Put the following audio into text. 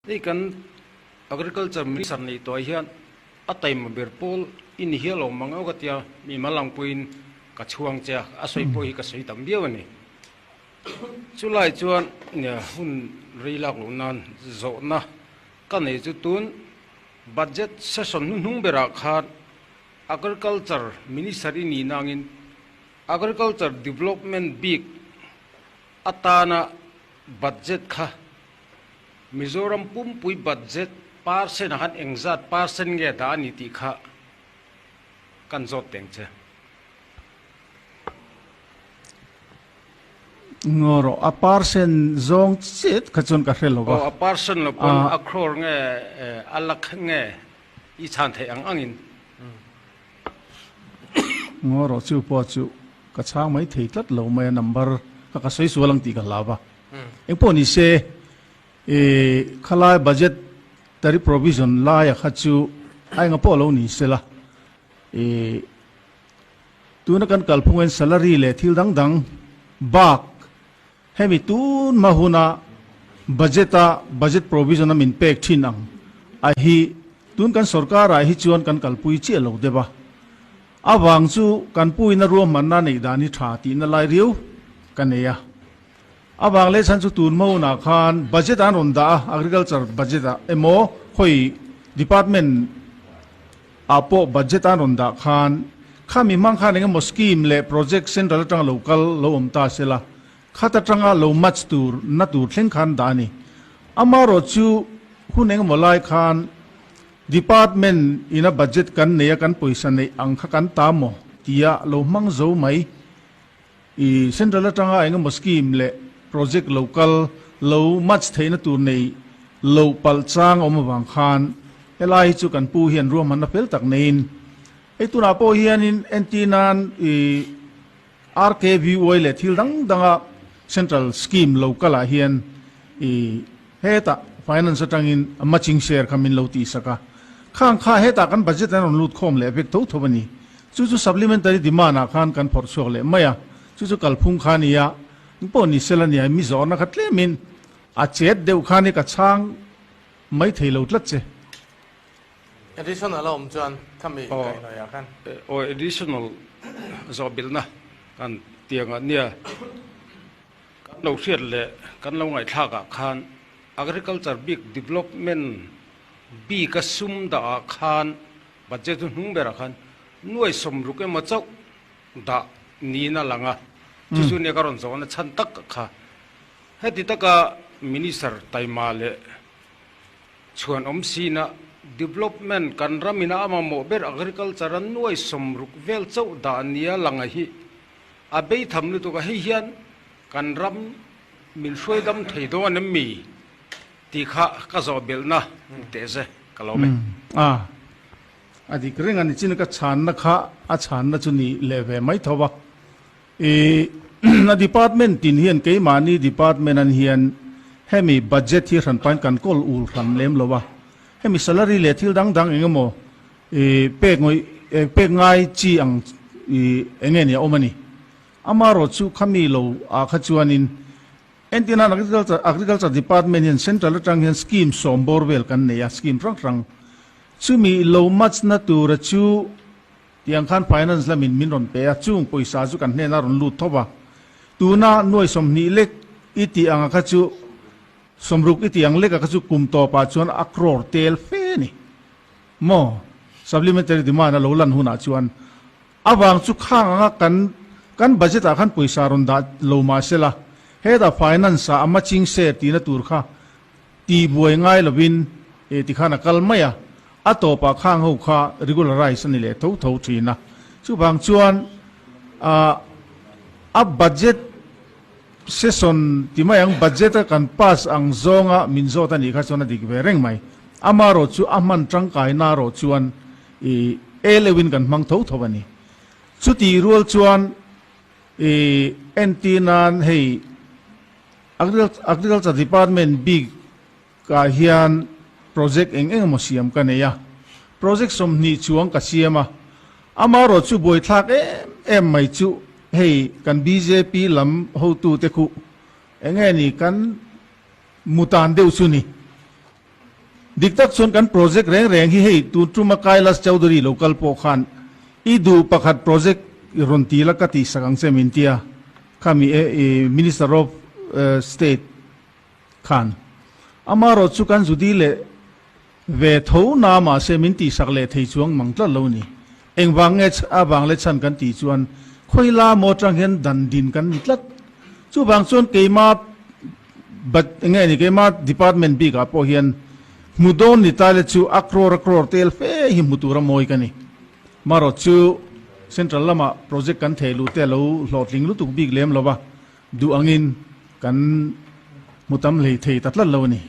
Hei kan Agriculture Minister neih tawh ah hian a taima ber pawl i ni hial awm ang ka tia, mi mal ang pawhin ka chhuang che a, a sawi pawh hi ka sawi tam viau a ni. Chulai chuan hun rei lak loh nan zawhna ka nei chu tun Budget session hnuhnung berah khan Agriculture Minister i nih nangin Agriculture Development bik atana budget kha Mizoram pumpui budget percent ah khan engzat percent nge dah a ni tih kha kan zawt teng che. Ngaw rawh, a percent zawng chet kha chuan ka hre lo va. Aw, a percent lo pawn a crore nge a lakh nge i chhan theih ang angin. Ngaw rawh, chu pawh chu ka chhang mai thei tlat lo mai a, number kha ka sawi sual ang tih ka hlau va. Engpawh ni se, i khalai budget tariff provision laia kha chu a enga pawh lo ni sela, i tuna kan kalphungin salary leh thil dang dang bak hemi tun hma huna budget a budget provision a min pek thin ang a hi tun kan sorkar ah hi chuan kan kalpui chiah lo deuh a. Avang chu kan puina ruahmanna neih dan hi tha tihna lai riau ka nei a. Avang leh chhan chu tun hmaunah khan budget an rawn dah a, agriculture budget ah emaw khawi department ah pawh budget an rawn dah khan khami hmang khan engemaw scheme leh project central atanga lo kal lo awm ta se la, khat atanga lo match tur na tur thleng khan dah a ni. Amaherawh chu hun engemaw lai khan department ina budget kan nei a kan pawisa neih ang kha kan ta maw tia lo hmang zo mai. I Central atanga engemaw scheme leh project lo kal lo match theihna tur nei lo palh chang a awm avang khan helai hi chu kan pu hian ruahmanna fel tak neiin hei tunah pawh hianin entir nan i RKVY leh thil dang danga Central scheme lo kalah hian i hetah finance atangin a matching share kha min lo tihsak a, khang kha hetah kan budget an rawn lut khawm leh vek tho tho a ni. Chu chu supplementary demand ah khan kan phawrh chhuak leh mai a, chu chu kalphung kha a ni a, eng pawh ni sela nia mi zawhna kha tlemin a chet deuh khan hi ka chhang mai thei lo tlat che. Additional a awm chuan khami kaihhnawih ah khan. Aw additional zawh bilhna kan tiang ah nia kan lo hriat leh kan lo ngaihthlak ah khan agriculture bik development bik a sum dah ah khan Budget chu hnung berah khan nuai sawmruk emaw chauh dah niin a lang a, chu chu nia ka rawn zawhna chhan tak kha. Heti taka Minister taima leh chhuan awm sina development kan ramina a mamawh ber agriculture a nuai sawmruk vel chauh dah nia lang a hi a bei tham lutuk a, hei hian kan ram min hruai dam thei dawn em mi? Tih kha ka zawh belhna teh ze ka lo me. A, a dik reng a ni chin ka chhanna kha a chhanna chu ni leh ve mai tho a. I a department tin hian keimahni department an hian hemi budget hi hran pain kan kawl ul hran lem lo a. Hemi salary leh thil dang dang eng emaw i pek ngawih pek ngai chi ang i eng nge ni a awm a ni. Amaherawhchu chu khami lo ah kha chuanin Entirnan Agriculture Agriculture Department hian Central atang hian scheme sawm bawr vel kan nei a, scheme hrang hrang. Chumi lo match na tura chu tiang khan finance lamin min rawn pe a, chung pawisa chu kan hnenah rawn lut thawp a. Tuna nuai 20 lek i tih anga kha chu 60 i tih ang lek a kha chu kum tawpah chuan a crore tel fe a ni. Maw? Supplementary demand a lo lan hunah chuan Avang chu khang anga kan kan budget ah khan pawisa rawn dah lo mah sela, hetah finance ah a matching share tihna tur kha tih buai ngai lovin eh tikhan a kal mai a, a tawpah khang ho kha regularize a ni leh tho tho thin a. Chuvang chuan ah a budget session ti mai ang budget a kan pass ang zawnga min zawt a nih kha chuan a dik ve reng mai. Amaherawh chu a hman tangkaina erawh chuan I e leuhin kan hmang tho tho a ni. Chutih rual chuan i entir nan hei Agriculture Department bik ah hian project eng eng emaw siam ka nei a, project 20 chuang ka siam a, amaherawh chu buaithlak em em mai chu hei kan bjp lam hotute khuh eng nge ni kan mutan deuh chu ni. Dik tak chuan kan project reng reng hi hei tun tuma Kailash Chaudhary lo kal pawh khan i duh pakhat project i rawn ti la ka tihsak ang che min tia khami e Minister of State khan amarawh chu kan zudi leh ve tho na mahse min tihsak leh thei chuang mang tlat lo ni. Engvang nge a vang leh chhan kan tih chuan khawila maw atang hian dan din kan ni tlat. Chuvang chuan keima but enge ni keima department bik ah pawh hian hmu dawn ni ta le chu a crore a crore tel fe hi hmu tur a mawi ka ni. Marawh chu central lamah project kan theh luh te a lo hlawhtling lutuk bik lem lo va, duh angin kan hmu tam hlei thei ta tlat lo a ni.